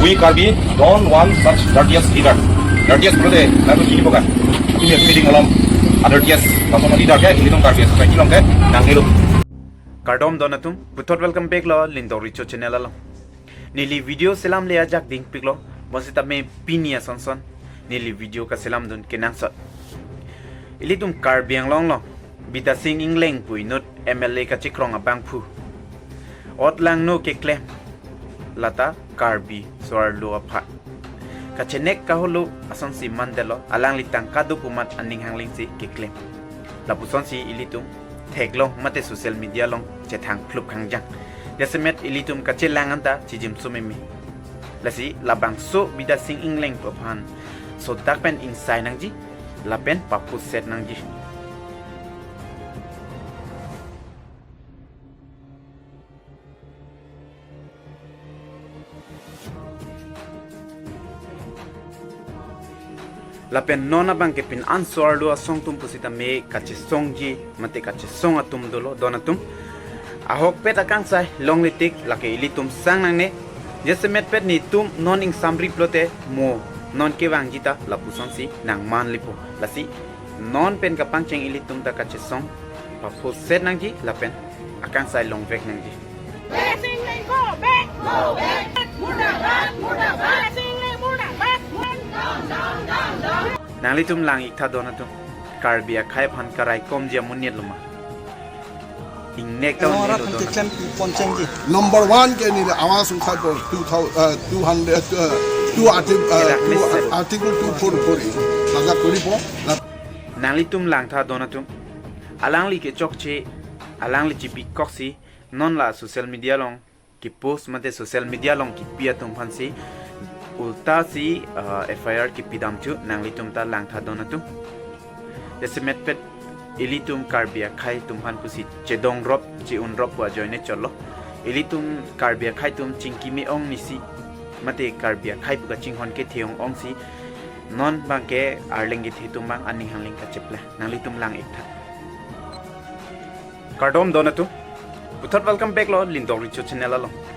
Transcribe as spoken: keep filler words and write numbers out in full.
We Karbi don't want such dirtiest leader. Dirtiest pulote, lalu sini bukan. Ini feeding alam, a dirtiest, langsung leader ke, ini dong Karbi, sampai bilang ke, nang niru. Kardom don atum, puthot welcome back lo Lindor Richo channel along. Neli video selam le ajak dingpik lo, bonsitame pini asonson neli video kaselam dun kenangsot. Ilitum Karbi Anglong lo, Bidya Sing Engleng pu inut M L A kachekrong abangphu ot langno keklem, lata Karbi so-arlo aphan kachenek kaholo asonsi mandetlo, alangli tangka do pu amat aning hanglingsi keklem. Lapusonsi ilitum theklong mate social media along chethang phlup khangjang. Jasemet ilitum kachelang anta chijim sumeme. Lasi labangso Bidya Sing Engleng pu aphan sodak pen ingsai nangji, lapen papuset nangji. Lapen non abang ke pini an so-arlo asong atum pusitame kachesongji mate kachesong atum dolo don atum. Ahokpet akangsai longle tik lake ilitum sang nangne. Jasemetpet netum non ingsamri pulote mo non kevangji ta lapusonsi nangmanlipo. Lasi non pen kapangcheng ilitum ta kachesong papuset nangji lapen akangsai longvek nangji. Bidya Sing Engleng, go back! Go back! Murdabad! Murdabad! Bidya Sing Engleng, murdabad! Down, down, down, down! Nanglitum lang-iktha don atum, Karbi akhei aphan karaikomji amonit loma. Ingnek ta Nora onelo don atum. Constitution ponchengji. Number one ke neli awaz uthaipo two thousand, uh, two hundred, uh, two arti-, uh, Irak two Mister. Article two four four. Laga koripo. La- Nanglitum langtha don atum. Alangli kechokche, alangli chipikoksi, non la social media along kepost mate social media along kepi atum aphansi ultasi, uh, F I R kepidam thu nanglitum ta langtha don atum. Jasemetpet ilitum Karbi akhei atum aphan pusi chedongrop, che-unrop pu ajoine cholo. Ilitum Karbi akhei atum chingki me-ong nisi mate Karbi akhei pu kachinghon kethe ong-ongsi non abang ke arleng kethe atum abang aning hangleng kacheplang. Nanglitum lang-iktha. Kardom don atum. Puthot welcome back lo Lindor Richo channel along.